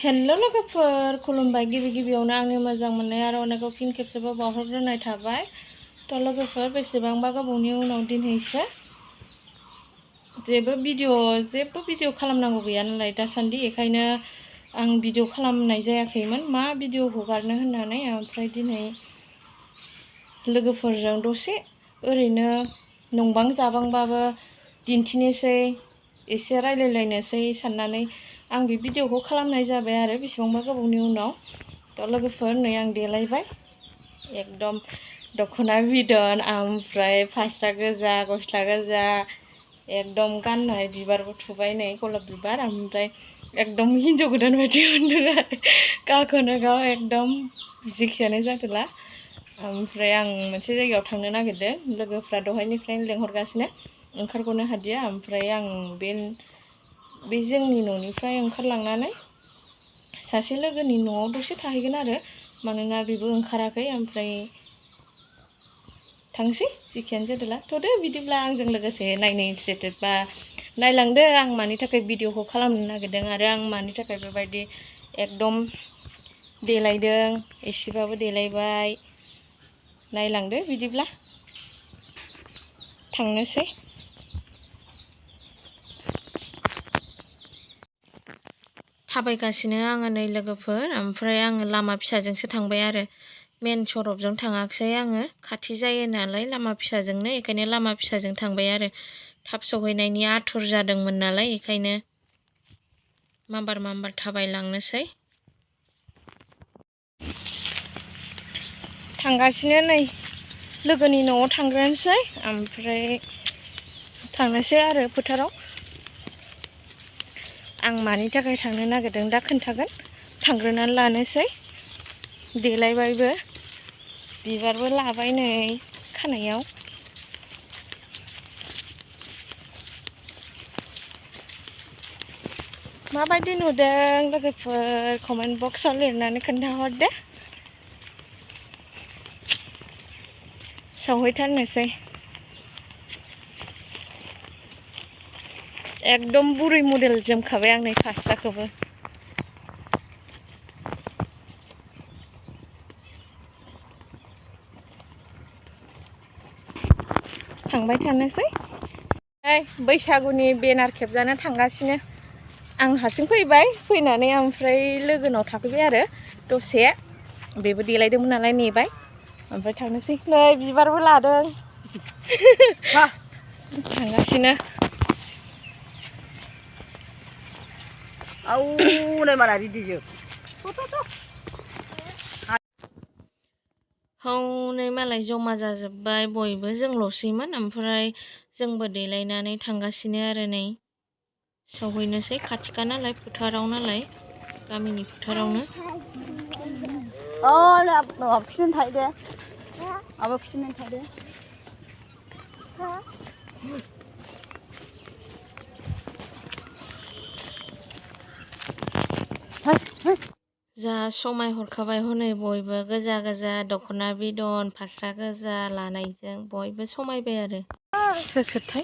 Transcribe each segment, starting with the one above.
Hello' लोगोफोर खुलुमबाय गिबि गिबियावनो आंनि मोजां मोननाय आरो अनेकखौ फिन खेबसेबाव बावहरग्रोनाय थाबाय। थ' लोगोफोर बेसेबांबा गोबावनि उनाव दिनैसो जेबो भिडिअ खालामनांगौ गैया नालाय दासान्दि, बेखायनो आं भिडिअ खालामनाय जायाखैमोन मा भिडिअ हगारनो होननानै। ओमफ्राय दिनै लोगोफोरजों दसे ओरैनो नंबां जाबांबाबो दिन्थिनोसै, एसे रायलायलायनोसै साननानै आं बे भिडिअखौ खालामनाय जाबाय आरो बेसेबांबा गोबावनि उनाव। थ' लोगोफोर नै आं देलायबाय, एकदम दख'ना बिदन ओमफ्राय फास्रा गोजा, गस्ला गोजा, एकदम गाननाय बिबारबो थुबाय नै गलाब बिबार, ओमफ्राय एकदम हिन्जाव गोदान बायदि मोनदों आरो गावखौनो गाव एकदम जेखियानो जादोला। ओमफ्राय आं मोनसे जायगायाव थांनो नागिरदों, लोगोफ्रा दहायनिफ्रायनो लेंहरगासिनो ओंखारग'नो हादिया। ओमफ्राय आं बे जोंनि न'निफ्राय ओंखारलांनानै सासे लोगोनि न'आव दसे थाहैगोन आरो, मानोना बेबो ओंखाराखै। ओमफ्राय थांसै जेखियानो जादोला। थ'दो बिदिब्ला आंजों लोगोसे नायनो इन्टारेस्टेड बा नायलांदो आं मानि थाखाय भिडिअखौ खालामनो नागिरदों आरो आं मानि थाखाय बेबायदि एकदम देलायदों, एसेबाबो देलायबाय। नायलांदो बिदिब्ला थांनोसै। थाबायगासिनो आङो नै लोगोफोर, ओमफ्राय आङो लामा फिसाजोंसो थांबाय आरो मेन सरकजों थाङाखिसै। आङो खाथि जायो नालाय लामा फिसाजोंनो, बेखायनो लामा फिसाजों थांबाय आरो थाब सहैनायनि आथुर जादोंमोन नालाय, बेखायनो माबार थाबायलांनोसै। थांगासिनो नै लोगोनि न'आव थांग्रोनोसै, ओमफ्राय थांनोसै आरो फोथाराव। आं मानि थाखाय थांनो नागिरदों दा खोन्थागोन। थांग्रोनानै लानोसै, देलायबायबो, बिबारबो लाबाय नै खानायाव। माबायदि नुदों लोगोफोर कमेन्ट बक्सआव लिरनानै खोन्थाहरदो। सहैथारनोसै, एकदम बुरै मडेल जोमखाबाय आं नै फास्राखौबो। थांबाय थानोसै। बैसागुनि बेनार खेबजानो थांगासिनो। आं हारसिं फैबाय, फैनानै ओमफ्राय लोगोनाव थाफैबाय आरो दसे, बेबो देलायदोंमोन नालाय नेबाय। ओमफ्राय थांनोसै। नै बिबारबो लादों थांगासिनो। हनै मालाय जमा जाजोब्बाय, बयबो जोंल'सैमोन। ओमफ्राय जोंबो देलायनानै थांगासिनो आरो नै सहैनोसै, खाथिखा नालाय फोथाराव नालाय, गामिनि फोथारावनो। जा समाय हरखाबाय हनै बयबो गोजा गोजा दख'ना बिदन फास्रा गोजा लानायजों बयबो समायबाय आरो। सोर सोरथाय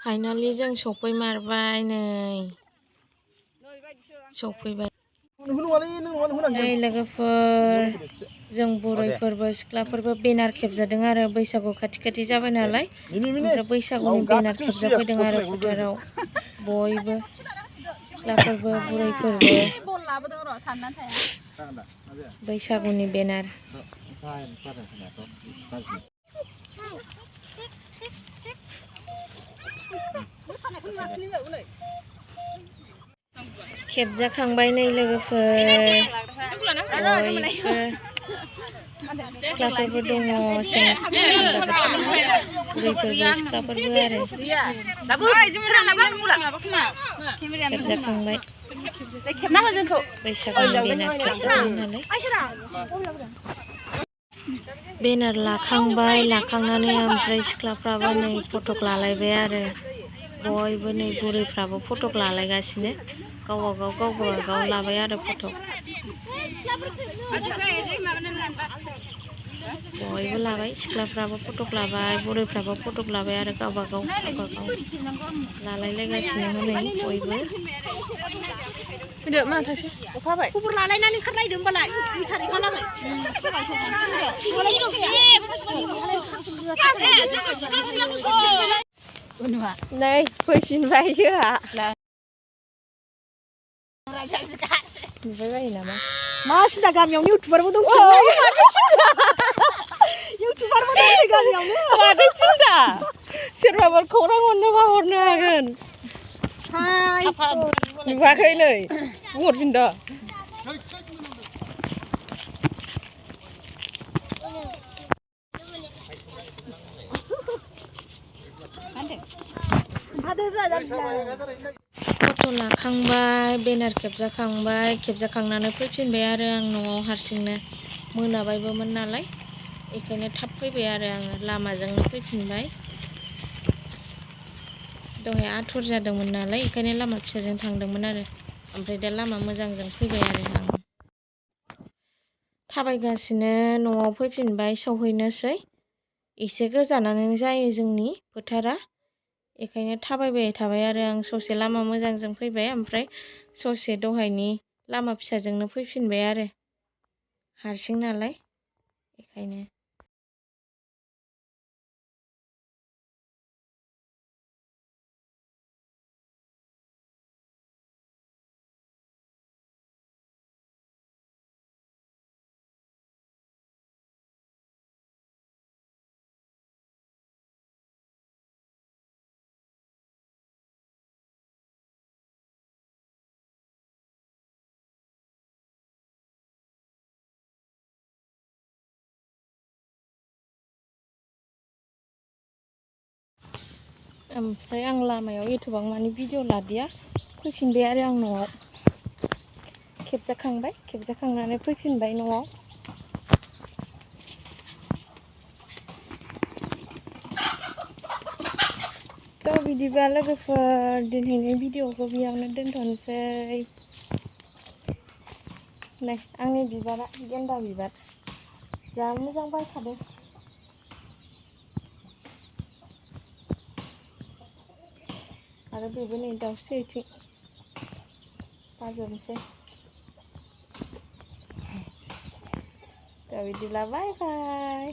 फाइनालि जों सफैमारबाय नै, सफैबाय। नै लोगोफोर जों बुरैफोरबो सिख्लाफोरबो बेनार खेबजादों आरो बैसागु खाथि जाबाय नालाय, ओमफ्राय बैसागुनि बेनार खेबजाफैदों आरो फोथाराव बयबो, सिख्लाफोरबो बुरैफोरबो बैसागुनि बेनार। खेबजाखांबाय नै लोगोफोर, बयबो सिख्लाफोरबो दङ, बुरैफोरबो सिख्लाफोरबो आरो खेबजाखांबाय। बैसागुनि बेनार खेबजादों नालाय। बेनार लाखांबाय लाखांनानै ओमफ्राय सिख्लाफ्राबो नै फटक लालायबाय आरो बयबो नै बुरैफ्राबो फटक लालायगासिनो गावबागाव लाबाय आरो फटक बयबो लाबाय सिख्लाफ्राबो फटक लाबाय बुरैफ्राबो फटक लाबाय आरो गावबागाव लालायलायगासिनो हनै बयबो खबर लालायनानै ओंखारलायदो होमबालाय थारिख खालामो नै फैफिनबाय जोंहा नुबाय बायो नामा मा सिन्था गामियावनो इउटुबारबो दंसै इउटुबारबो दंसै गामियावनो माथो सिन्था सोरबाफोर खौरां हरनोबा हरनो हागोन नुवाखै नै बुंहरफिन दा फट' लाखांबाय बेनार खेबजाखांनानै फैफिनबाय आरो आं न'आव हारसिंनो मोनाबायबोमोन नालाय बेखायनो थाब फैबाय आरो आङो लामाजोंनो फैफिनबाय दहाय आथुर जादोंमोन नालाय बेखायनो लामा फिसाजों थांदोंमोन आरो ओमफ्राय दा लामा मोजांजों फैबाय आरो आं थाबायगासिनो न'आव फैफिनबाय सहैनोसै एसे गोजानानो जायो जोंनि फोथारा बेखायनो थाबायबाय थाबाय आरो आं ससे लामा मोजांजों फैबाय ओमफ्राय ससे दहायनि लामा फिसाजोंनो फैफिनबाय आरो हारसिं नालाय बेखायनो ओमफ्राय आं लामायाव एथबां मानि भिडिअ लादिया फैफिनबाय आरो आं न'आव खेबजाखांनानै फैफिनबाय न'आव थ' बिदिबा लोगोफोर दिनैनि भिडिअखौ बेयावनो दोनथ'नोसै नै आंनि बिबारा गेन्दा बिबार जा मोजां बारखादों आरो बेबो नै दाउस्रि आथिं बाजनोसै दा बिदिब्ला बाय बाय